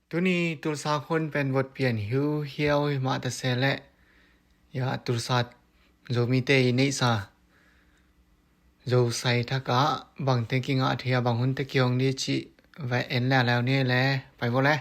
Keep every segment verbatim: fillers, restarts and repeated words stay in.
Tuni Tulsa khun pen vot pian hiuhiau hi mah ta se leh, ya, Tulsa Zomite i neihsa Zosai thakah bangte kingah thei a, bang hunte kihong ding cih va en leuleu ni le, pai vo le.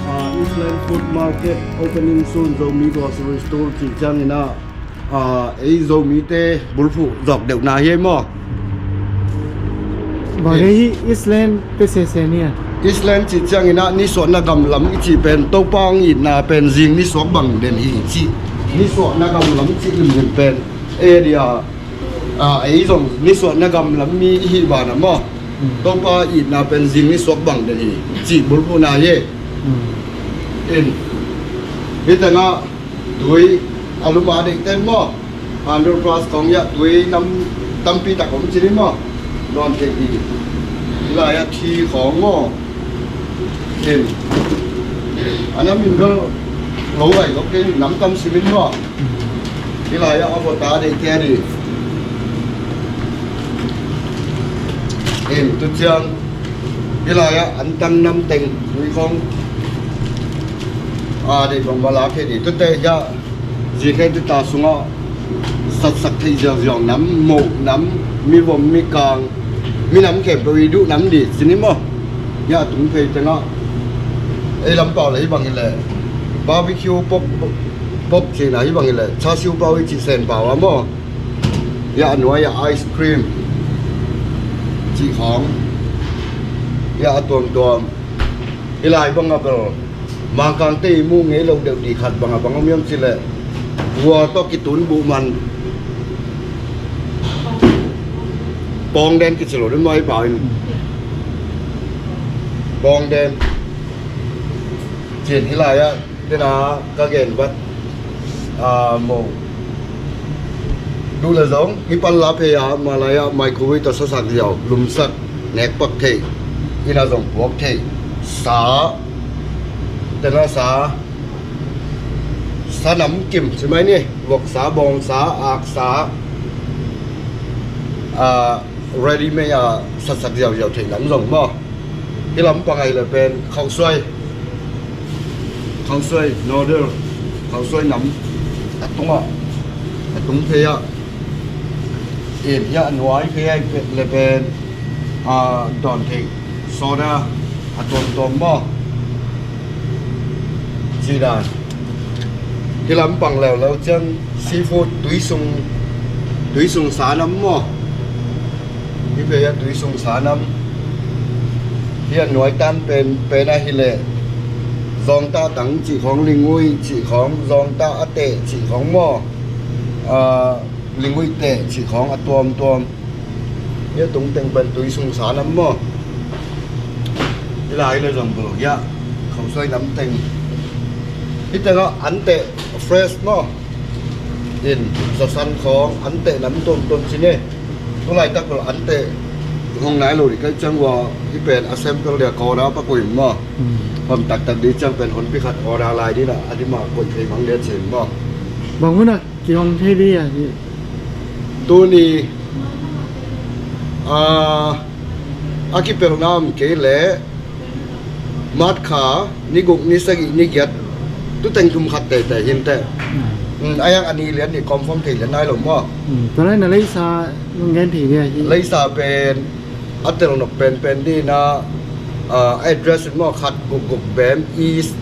Ah, Eastland Food Market opening soon, Zomi grocery store cih ciangin ah, ah, ei Zomite bulphuh zawk deuhna hi ei maw? Bang hi Eastland te sese ni a. Eastland cih ciangin ah nisuahna gamlam i cih pen Topa hong itna pen zing nisuak bang den hi cih. Nisuahna gamlam cih limlim pen area, ah, ei zong nisuahna gamlam mi i hih banah maw? Mm. Topa itna pen zing nisuak bang den hi cih bulphuhna hi. Mm. In, hih tengah tui a lum a deihte maw? Underpass khawng ah tui nam tampi tak om ci ni maw? Nawn thei hi. Hih lai-ah thi khawng maw? In, a nam in bel lo lai lok kei, nam tam simin maw? Hih lai-ah a vawt a deihte a dih. In, tu ciang hih lai-ah an tang nam teng tui khawng a deih bang va lak hi dih. Tute hiah zikhe tuta sungah satsak theih ziauziau nam, moh nam, mivom, mikang, minam khempeuh i duh nam dih ci ni maw? Hiah tung phei tengah ei lampau le hih bang hileh barbecue pork, pork cihna hih bang hileh chasiu pau i cih sen pau a maw? Hiah a nuai-ah ice cream cih khawng, hiah a tuamtuam. Hih lai bangah bel Mangkangte i muh ngei lo deuh dih khat bangah bang om hiam cih leh gua tawh kitun buh man, pawngden kici lo deuh mai pau in. Pawngden cin hih lai-ah tena ka gen vat, ah, mo. Duh le zong hih pan la phei a, mah lai-ah microwave tawh sasak ziau, lumsak, nekpak theih, inn ah zong puak theih. Sa, tena sa, Sa nam kim ci mai ni, voksa, bawngsa, aksa, a, ready made a satsak ziauziau theih nam zong maw. Hih lam pang ahih leh pen khauhsuai, khauhsuai noodle, khauhsuai nam a tungah, a tung phei ah, in hiah a nuai phei ahih leh pen, a, dawn theih soda a tuamtuam maw. Cih dan. Hih lam pang leuleu ciang seafood, tui sung, tui sung sa nam maw. Hih phei ah tui sung sa nam. Hih a nuai tan pen, pen ahih leh zawngtah tang cih khawng, lingui cih khawng, zawngtah a teh cih khawng maw. A, lingui teh cih khawng a tuamtuam. Hih a tung teng pen tui sung sa nam maw. Hih lai le zong bel hiah khauhsuai nam teng. Hih tengah an teh fresh maw. In zasan khawng an teh nam tuamtuam ci ni. Tu laitak bel an teh hong nai lo dih ka hih ciang ua, hih pen a sample dia ka order pak uh in maw. Hmm. Hon taktak dih ciang pen honpi khat order lai dih na, a dih mah koih thei mang dia ci in maw. Bang hun a kihong thei dih a hih? Tuni, a, a kipelna om kei leh March kha ni guk, ni sagih, ni giat, tu teng thum khat teitei hi inteh. Mm. Mm, a hiang a ni lian ni confirm thei lian nai lo maw. Mm, tua lai na leisa nong gen thei dih a hih? Leisa pen a tel nop penpen dih na, a, address in maw, khat guk guk bem East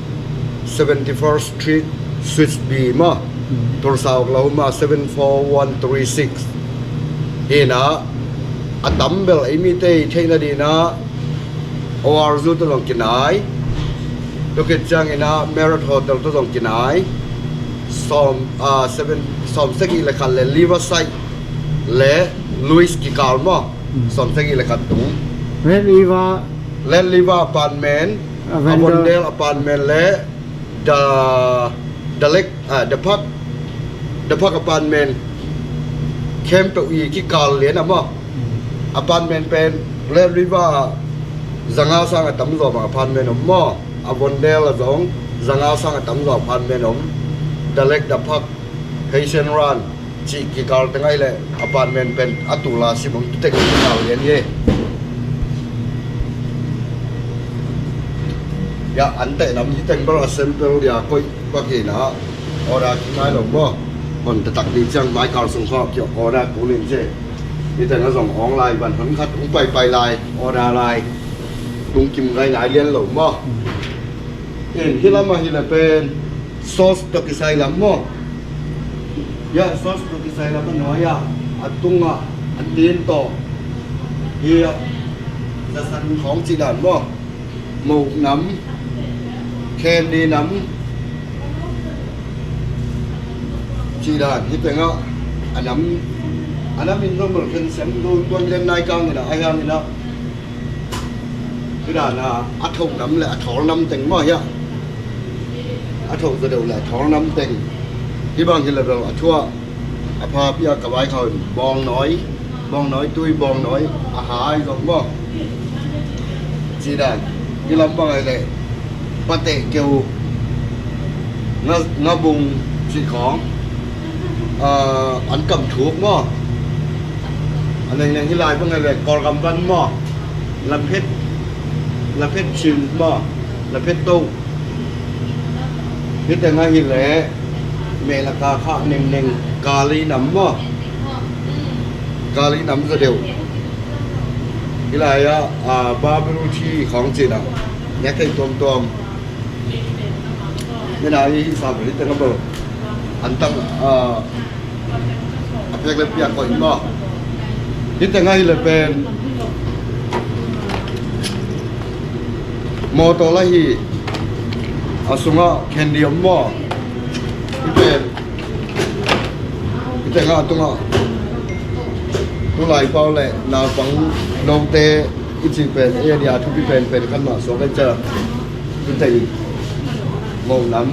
seventy-first Street, Suite B maw. Mm. Tulsa, Oklahoma seven four one three six. Hi na, a tam bel ei mite i theih nading in ah O R Zoo tawh zong kinai. Tua khit ciangin ah Marriott Hotel tawh zong kinai. Sawm, ah, seven, sawm sagih le khat le Riverside le Louis kikal maw. Mm. Sawm sagih le khat tung. Red River. Red River Apartment, Avondale. Avondale Apartment le The, The Lake, ah, The Park, The Park Apartment. Khempeuh i kikal lian a maw. Mm. Apartment pen Red River ah zanga sang a tamzaw bang apartment om maw. Avondale ah zong zanga sang a tamzaw apartment om. The Lake, The Park, Haitian Ranch cih kikal teng ahih leh apartment pen a tul a sim om, tu teng kikal lian hi. Ya, an teh nam hi teng bel a sample dia koih bek hi na, order kinai lo maw. Hon taktak dih ciang mai kal sung khawng ki order kul in ci. Hi teng ah zong hong lai, van hon khat hong paipai lai, order lai. Tung kim ngai nai lian lo maw. In hih lam ahih leh pen sauce tawh kisai lam maw. Ya, sauce tawh kisai lam a nuai ah, a tungah a tin tawh. Hi ah, zasan khawng cih dan maw. Muk nam, candy nam cih dan. Hi teng ah a nam, a nam in zong bel khen siam lo tuan lian nai kang in ah, a hiang in ah. Hi dan a, a thoh nam le a thawl nam teng maw hi ah. A thoh zaw deuh le a thawl nam teng. Hih bang hi leh bel a thuah, a pha pi a ka vaikhau in bawngnawi, bawngnawi tui, bawngnawi a hai zong maw. Cih dan, hih lam bang ahih leh pateh keu, nga, nga bung cih khawng, ah, an kam thuk maw. A nengneng hih lai bang ahih leh Kawlgam van maw. Laphet, laphet cin maw, laphet to. Hih teng ahih leh Melaka kha nengneng kali nam maw. Kali nam zaw deuh. Hih lai ah, ah, barbecue khawng cih na, nek thei tuamtuam. Hih na i hisap hih teng ah bel an tang, ah, a phek le piak koih maw. Hih teng ahih leh pen mawtaw la hi, a sungah candy om maw. Hih pen, hih teng ah a tungah tulai pau le naupang note i cih pen, ei a dia thupi penpen khat mah suak ei cia. Hih teng mawh nam.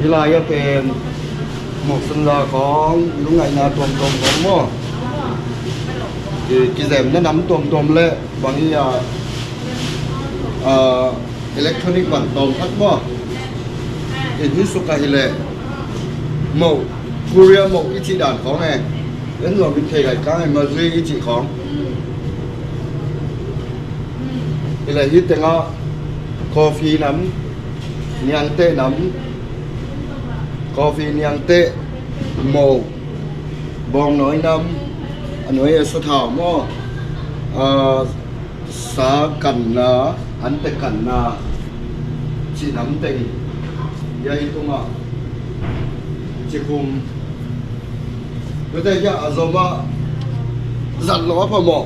Hih lai ah pen mawh sanza khawng, lungngaihna tuamtuam khawng maw. Ki, kizemna nam tuamtuam le bang hi a, ah, electronic van tawm khat maw. In hih suk ahih leh Moh, Korea moh i cih dan khawng e. En lo min thei gai kang e, mazui i cih khawng. Hi le hi tengah coffee nam, niangteh nam, coffee niangteh, moh, bawngnawi nam, a nuai a sathau maw, a, sa kanna, an te kanna, cih nam teng. Hia hi tungah cikhum. Tute hia a zom ah zat lo a phamawh.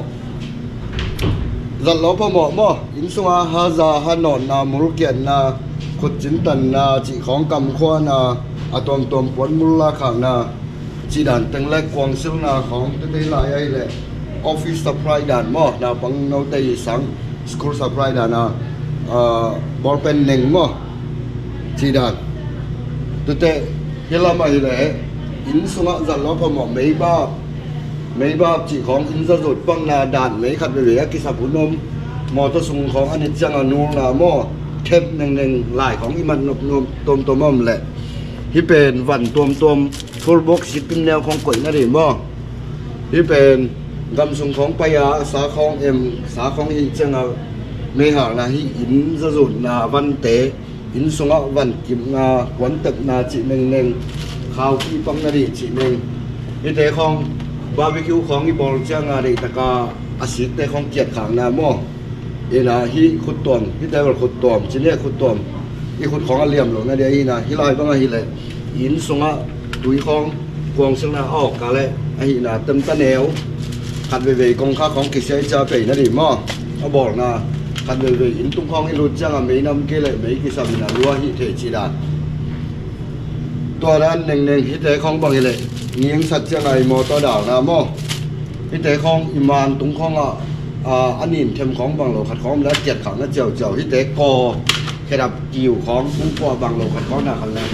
Zat lo phamawh maw? Inn sungah haza, hanawnna, mulkiatna, khutcin tanna, cih khawng kamkhuana, a tuamtuam puan mul lakhakna, cih dan teng le kuangsilna khawng tete lai ahih leh office supply dan maw? Naupang note i sang school supply dan a, ah, ballpen neng maw? Cih dan. Tute hi lam ahih leh inn sungah zat lo phamawh, meibap, meibap cih khawng inn zazut pakna dan mei khat veivei a kisap hun om, mawtaw sung khawng a nit ciangah nulna maw, thep nengneng lai khawng i mat nopnop tuamtuam om leh, hih pen van tuamtuam, full box sitin neu khawng koihna ding maw. Hih pen gam sung khawng pai a sa khawng em, sa khawng hih ciangah meihalna, hih inn zazutna vante, inn sungah van kipna, kuantepna cih nengneng, khaupi pakna ding cih neng. Hihte khawng barbecue khawng i bawl ciangah deihtaka a sitte khawng kiatkhakna maw? Ina hih khuttuam, hihte bel khuttuam, cih ni khuttuam. I khut khawng a liam lohna ding ahihna, hih lai bang ahih leh inn sungah tui khawng kuangsilna a awk ka leh ahihna, temta neu, khat veivei kongkhak khawng kisia i cia peina ding maw? A bawlna, khat veivei inn tung khawng i lut ciangah mei nam kei leh mei kisam ina lua hih thei cih dan. Tua dan nengneng, hihte khawng bang hi leh, ning sat ciangah i mawtaw dalna maw? Hihte khawng i man tung khawngah, a, a nin them khawng bang lo khat khawng om leh a kiatkhakna ciauciau. Hihte kaw, khedap kiu khawng, tung kaw bang lo khat khawng na khat leh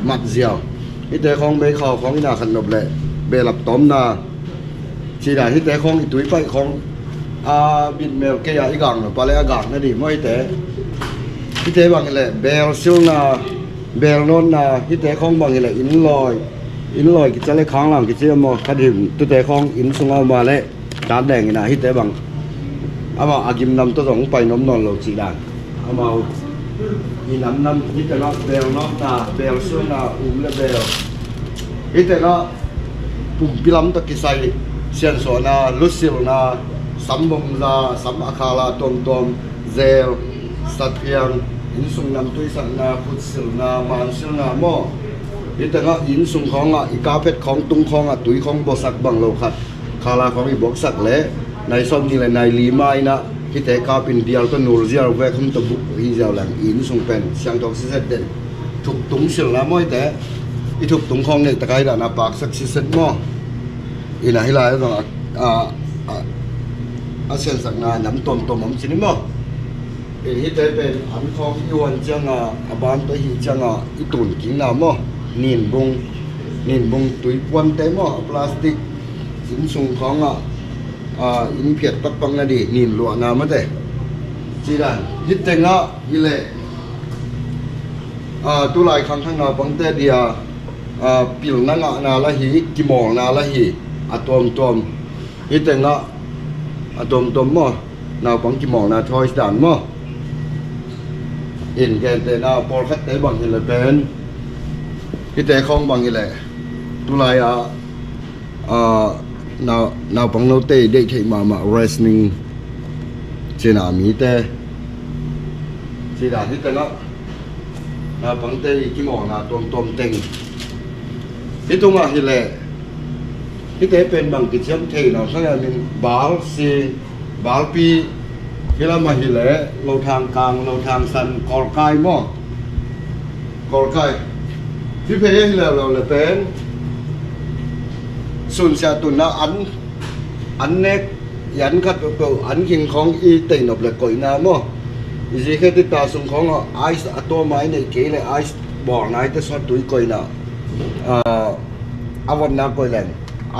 mat ziau. Hihte khawng meikhau khawng i na khat nop leh behlap tawmna. Cih dan hihte khawng i tuipaih khawng a bitmel kei a i gang nop a leh a gakna ding maw hihte? Hihte bang hi leh bel silna, bel nawnna, hihte khawng bang hi leh inn lawi, inn lawi kici leh khanglang kici maw, khat him, tute khawng inn sungah om a leh tat leng ina hihte bang amah a gimnam tawh zong pai nuam nawn lo cih dan. Amau i namnam hih tengah bel nawkna, bel silna, um le bel. Hih tengah pumpi lam tawh kisai siansuahna, lutsilna, sam bomza, sam a khala tuamtuam, zel, satphiang, innsung namtui sakna, khutsilna, mansilna maw? Hih tengah innsung khawngah, i carpet khawng tung khawngah, tui khawng buaksak bang lo khat. Khala khawng i buaksak leh nai sawm nih le nai li ma inah hihte kap in dial tawh nul ziau, vek hum tawh buk hi ziau leng, i inn sung pen siangtho siset den. Thuktung silna maw hihte, i thuktung khawng neih takai dana paksak siset maw? Inah hih lai zong a, a, a, a siansakna nam tuamtuam om cin hi maw? In hihte pen an khawng i huan cianga, a ban tawh hih cianga i tun kikna maw? Ninbung, ninbung tui puante maw? A plastic, innsung khawngah, a, inn phiat pakpakna ding, nin luahna mate. Cidan, hih tengah hileh, a, tulai khangkhang naupangte dia, a, pilna ngahna la hi, kimawlna la hi, a tuamtuam. Hih tengah a tuamtuam maw? Naupang kimawlna toys dan maw? In gentehna pawlkhatte bang hileh pen, hihte khawng bang hileh tulai-ah, ah, nau, naupang note deih theih mahmah, rationing cina mite cina hih tengah naupangte i kimawlna tuamtuam teng. Hih tungah hileh hihte pen bang kiciam thei na, khang a min bal sing, balpi, hih lamah hileh lothang kang, lothang san, kawlkai maw? Kawlkai. Hih phei a hileh lo le pen sunsia tunna an, an nek, i an khat peuhpeuh, an khing khawng i teihnop le koihna maw? I zikhe tita sung khawngah ice a tuama i neih kei le ice bawlna i te sawt tui koihna. Ah, a votna koih leng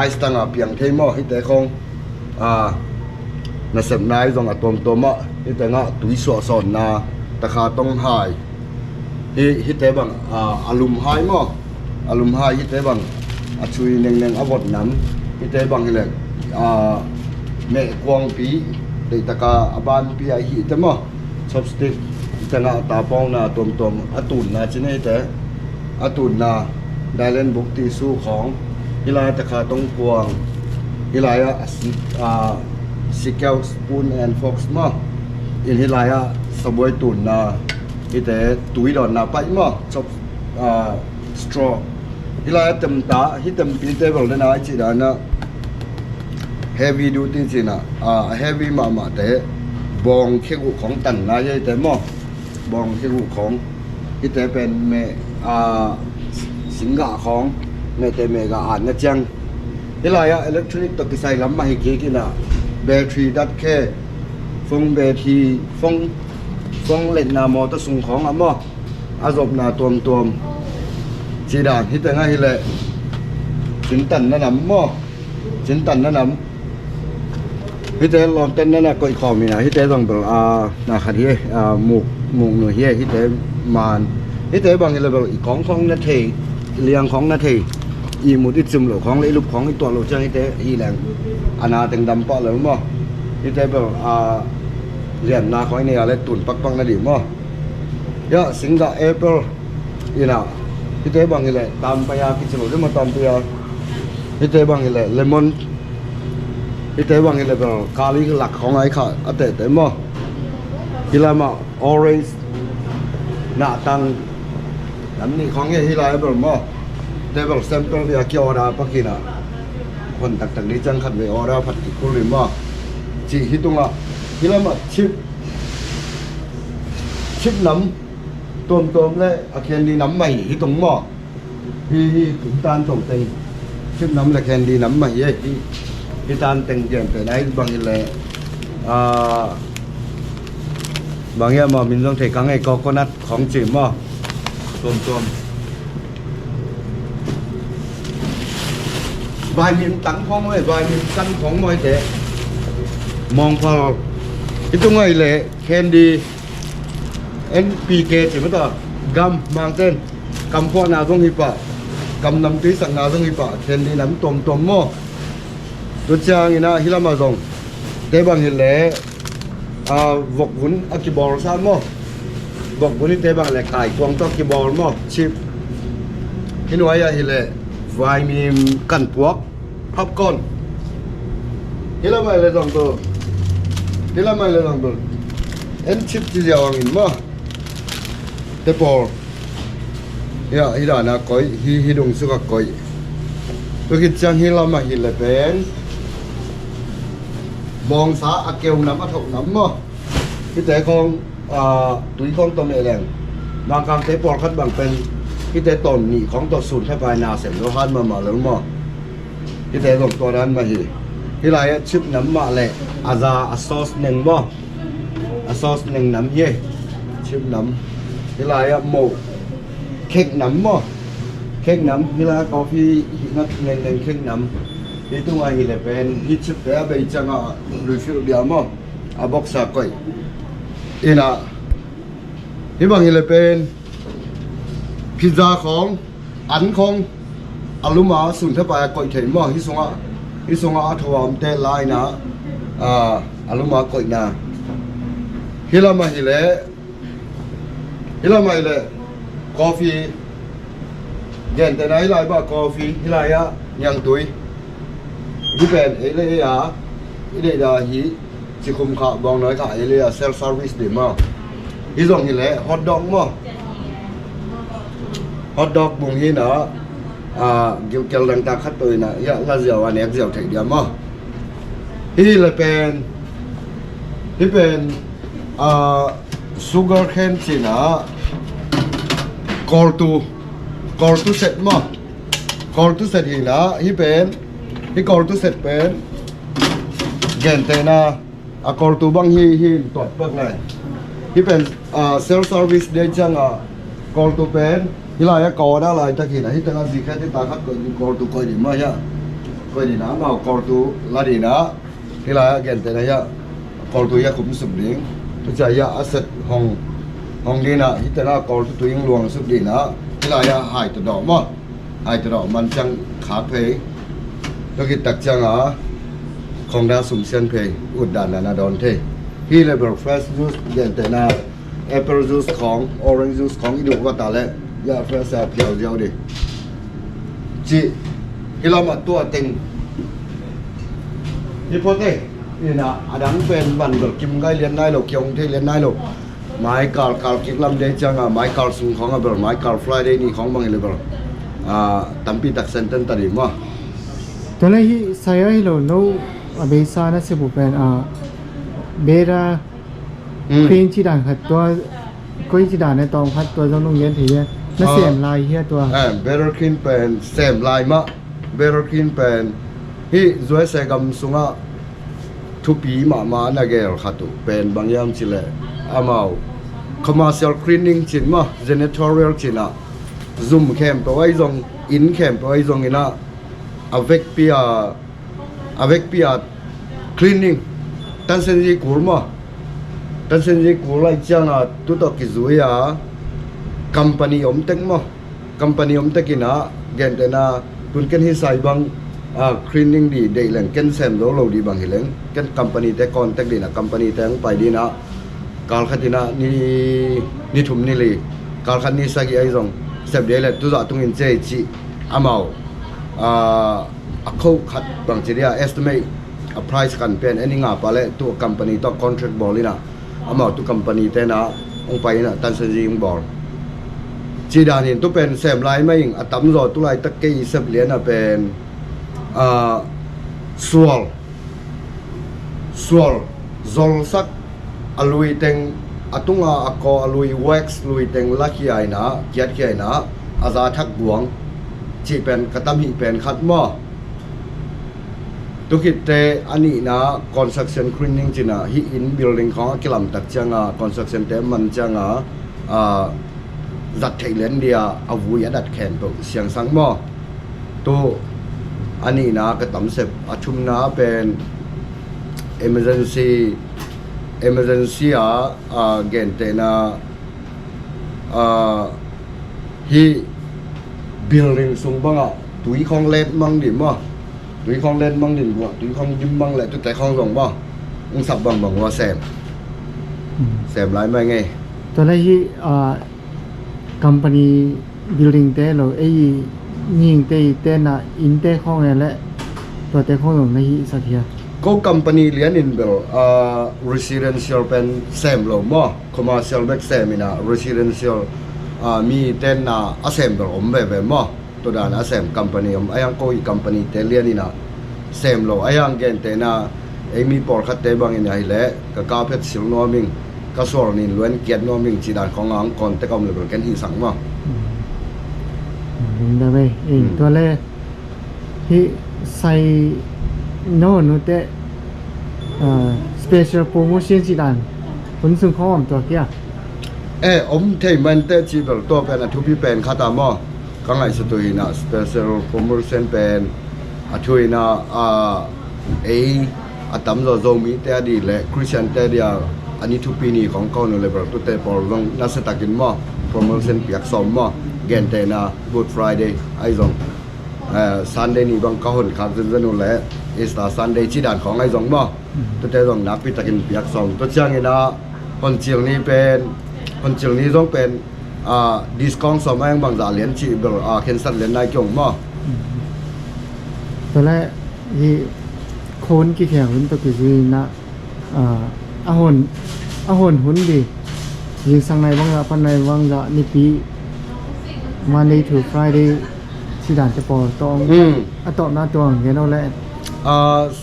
ice tanga piang thei maw? Hihte khawng, ah, nasepna i zong a tuamtuamah hih tengah tui suahsawnna, takha tong hai. Hih, hihte bang, ah, a lum hai maw? A lumhai hihte bang, a cui nengneng a vot nam hihte bang hileh, a, meh kuangpi, deihtaka a banpi a hihte maw, chopstick, hihte ngah tapawngna tuamtuam a tunna cin hihte, a tunna, dailen buk tisu khawng, hilai a takha tongkuang, hilai a, a si-, a, sikeu, spoon and forks maw, in hilai a sabuai tunna, hihte tui dawnna paih maw, chop, a, straw. Hilai a temta, hih tempi table dena i cih dana heavy duty cina, a, heavy mahmahte bawng khegu khawng tanna hihte maw. Bawng khegu khawng. Hihte pen meh, a, singgah khawng. Mehte mehgah atna ciang. Hilai a electronic tawh kisai lam mah hi kik ina. Battery dat khe. Phone battery, phone, phone letna mawtaw sung khawng a maw. A zopna tuamtuam. Cih dan hihte ngah hileh. Cintanna nam maw. Cintanna nam. Hihte lawmtanna na koih khawm ina. Hihte zong bel, a, na khat hi, a, muk, muk nu hi, hihte man. Hihte bang hileh bel i kawng khawng na thei, i liang khawng na thei. I mut i cim loh khawng le i lup khawng i tuah loh ciang hihte hi leng. A na teng dam pah lel maw. Hihte bel, a, lianna khawng i nei a le tun pakpak na dih maw. Ya, singgah apple. Ina, hihte bang hileh, tampaya kici lo deuh maw tampaya. Hihte bang hileh, lemon. Hihte bang hileh bel, kali lak khawng ai kha, a tehte maw. Hilai mah, orange. Nahtang. Nam nih khawng hi hilai bel maw. Hihte bel sample bia ki order pakina. Hon taktak ni ciang khat vei order phat kikhul ni maw. Cih hi tunga. Hilai mah, chip. Chip nam. Tuamtuam le a candy nam mah hi, hi tung maw. Hi, hi, hi tan tong teng. Chip nam le candy nam mah hi, hi, hi tan teng gentehna hi bang hileh. A, bang hiam maw min zong thei kang ei coconut khawng ci maw. Tuamtuam. Vaimim tang khawng maw, vaimim san khawng maw hihte. Mawngphal. Hi tung hileh candy. N P K ci mata, gam, mangten, kam phuahna zong hi pah, kam namtui sakna zong hi pah, candy nam tuamtuam maw. Tua ciangin ah hih lamah zong, te bang hileh, a, vokvun a kibawl sa maw. Vokvun hi te bang hileh kaikuang tawh kibawl maw, chip. Hih nuai ah hileh, vaimim kan puak. Popcorn. Hih lamah le zong bel. Hih lamah le zong bel. En chip ci ziau angin maw. Te pawl. Hia, hih dana koih, hih, hih dong suk a koih. Tua khit ciang hih lamah hileh pen. Bawngsa a keu nam a tho nam maw. Hihte khawng, a, tui khawng tawh meh leng. Mangkangte pawlkhat bang pen. Hihte tawn nih khawng tawh sun thapai na sem lo han mahmah lo maw. Hihte zong tua dan mah hi. Hih lai-ah chip nam mah leh a za a sauce neng maw. A sauce neng nam hi. Chip nam. Hih lai-ah moh khek nam maw. Khek nam. Hih lai-ah coffee hih ngat neng neng khek nam. Hih tungah hileh pen hih chipte a bei ciangah refill bia maw. A box a koih. Ina. Hih bang hileh pen pizza khawng, an khawng, a luma sun thapai a koih thei maw, hih sungah, hih sungah a tho a omte laina, a, a luma koihna. Hih lamah hileh, hih lamah hileh, coffee, gentehna hih lai bah coffee, hih lai-ah niangtui. Hih pen, ei le ei a, i deihda hi, Cikhum kha, Bawngnawi kha, ei le a self service ding maw. Hih zong hileh hot dog maw. Hot dog bung hi na, a, gilkel dangtak khat tawh hi na, hia la ziau a nek ziau theih dia maw. Hih hileh pen, hih pen, a, sugar cane ci na, kawltu, kawltu set maw. Kawltu set hi na, hih pen, hih kawltu set pen, gentehna, a kawltu bang hi, hi in tuat bak lai. Hih pen, a, self service ding ciangah kawltu pen, hih lai-ah ka order laitak hi na, hih tengah zikhat hih ta khat koih ding kawltu koih ding maw hia. Koih ding na, amau kawltu la ding na, hih lai-ah gentehna hia, kawltu hia khum suk ding. Tua ciah hia a set hong, hong ding na, hih tengah kawltu tuing luang suk ding na, hih lai-ah hai tawh dawh maw. Ai tawh man ciang khak phei. Tua khit tak ciang a khong da sum sian phei, ut dan na na dawn thei. Hi le bel fresh juice, gentehna apple juice khong, orange juice khong i duh va ta le, ya fresh a phiau ziau di. Ci hi lam a tua teng hi phot e. Ina a dang pen man bel kim gai lian nai lo, kiong thei lian nai lo. Mai kal kal kik lam dei ciang a, mai kal sung khong a bel, mai kal Friday ni khong bang hi le bel, a, tampi tak senten ta di maw. Tua le hi saya hi lo, no a beisa na se bu pen a, bera Hmm. Khin ci dan khat tua, koi ci dan e tawng khat tua zong nung gen thei e. Na Ah. sem lai hia tua? Eh, Better Khin pen sem lai mah. Better Khin pen hi U S A gam sungah thupi mahmah na gel khat uh pen bang hiam ci le amau commercial cleaning cin mah, janitorial cin ah zum khempeuh ahi zong, inn khempeuh ahi zong in ah a vekpi a a vekpi a cleaning, Tan Sen Zi Kul maw? Tan Sen Zi Kul lai ciang a tu tawh kizui a company om tek maw? Company om tek in ah gentehna tun ken hi sai bang a cleaning di deih leng ken sem zo lo di bang hi leng ken company te contact di in ah company te hong pai di in ah kal khat in ah ni, ni thum ni li, kal khat ni sagih ahi zong sep di le tu zah tungin ci ci amau a a kho khat bang ci dia estimate a price kan pen en i nga pa le tu company tawh contract bawl in ah amau tu company te in ah hong pai in ah Tan Sen Zi hong bawl. Ci dan in tu pen sem lai mah ing a tam zaw tu laitak kei i sep lian ah pen a sual sual zolsak a lui teng a tunga a kaw a lui wax lui teng lakhia in ah kiatkhia in ah a za thak guang cih pen ka tam hih pen khat maw? Tu khitte a nihna construction cleaning cin ah hih inn building khawng a kilamtak ciang a construction te man ciang a a zat theih lian dia a vui a dat khempeuh siangsak maw? Tu a nihna ka tam sep a thumna pen emergency emergency a a gentehna a hi building sung bangah tui khawng let mang dih maw? Tui khawng let mang dih buah tui khawng dim mang le tute khawng zong maw? Ung sap bangbang ua sem sem lai mai ngei. Tua lai hi a company building te lo ei ning te i te na inn te khawng e le tua te khawng lo na hi sak hia? Ko company lian in bel a residential pen sem lo maw, commercial bek sem in a residential a mi ten na a sem bel om veve maw? Tua dan a sem company om a hiang ko i company te lian in a sem lo a hiang gentehna ei mi pawlkhatte bangin ahileh ka kap het sil nuam ing, ka sual nin luan kiat nuam ing ci dan khawng a hong contact a om le bel ken hih sang maw? Tua le hih sai no nute special promotion ci dan hun sung khawng om tua kia? E om thei man te ci bel tua pen a thupi pen khat a maw? Ka ngaihsut uh hi na special promotion pen a thu hi na a ei a tamzaw Zomite a dih le Christiante a dih a a ni thupi ni kong kawn uh le bel tute pawl zong nasiatakin maw promotion piak sawm maw? Gentehna Good Friday ahi zong Sunday ni bang ka hon khak zenzen uh le Easter Sunday ci dan khawng ahi zong maw? Tute zong nakpitakin piak sawm tua ciangin a hon cil ni pen hon cil ni zong pen discount sawm a eng bangzah lian cih bel a khensat lian nai kiong maw? Tua le hi khon kikheng hun tua kizui na a hon a hon hun di zingsang nai bangzah pan nai bangzah nipi Monday to Friday ci dan te pawl tawng a tawpna tuang gen aw le.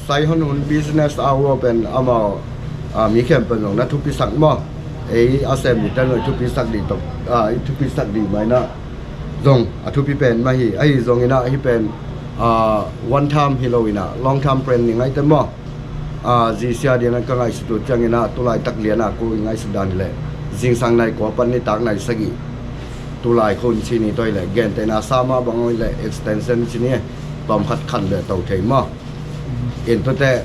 Sai hon hun business hour pen amau mi khempeuh zong na thupisak maw? Ei a sem ni tan zong i thupisak dih tawh i thupisak dih mai na zong a thupi pen mah hi. Ahi zong in a hi pen one time hi lo in a long time plan ni ngaite maw? Zisia dian a ka ngaihsut uh ciangin a tulaitak lian a ku i ngaihsut dan hi leh zingsang nai kua pan nitak nai sagih tulai khun ci ni tawh hi leh gentehna sama bang aw hi leh extension ci ni tawmkhat khan beh to thei maw? In tute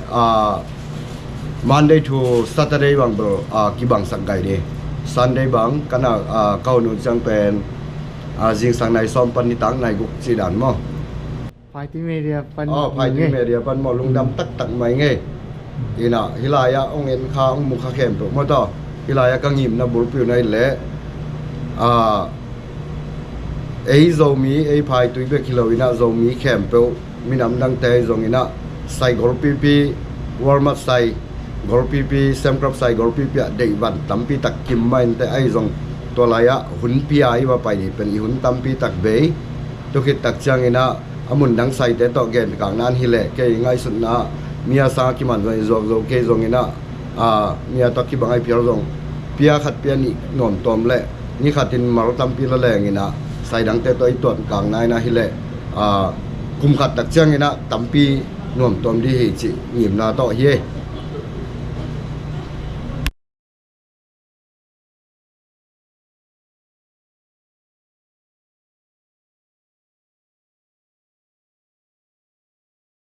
Monday to Saturday bang bel kibangsak gai ni. Sunday bang kana ka hun uh ciang pen A, zingsang nai sawm pan nitak nai guk ci dan maw? Phaitui media pan, oh, Phaitui media pan maw, lungdam taktak mai ngei. Ina, hih lai-ah hong en kha, hong mu kha khempeuh maw taw. Hih lai-ah ka ngimna bulpi uh na hi leh, a, ei Zomi, ei Phaitui bek hi lo ina, Zomi khempeuh, minam dangte ahi zong ina, sai golpipi, Walmart sai golpipi, Samcraft sai golpipi ah deih van tampi tak kim mah inteh, ahi zong tua lai-ah hun pia i va pai dih pen i hun tampi tak bei. Tua khit tak ciang ina, a mun dang saite tawh genkak nan hi leh, kei ngaihsutna ah mi a sang a kiman zong i zuak zo kei zong ina, a, mi a tawh kibang a i phial zong pia khat pia nih nuamtuam leh, ni khatin mal tampi la leng ina, sai dangte tawh i tuankak na ina hi leh, a, kum khat tak ciang ina tampi nuamtuam dih hi cih ngimna tawh hi ei.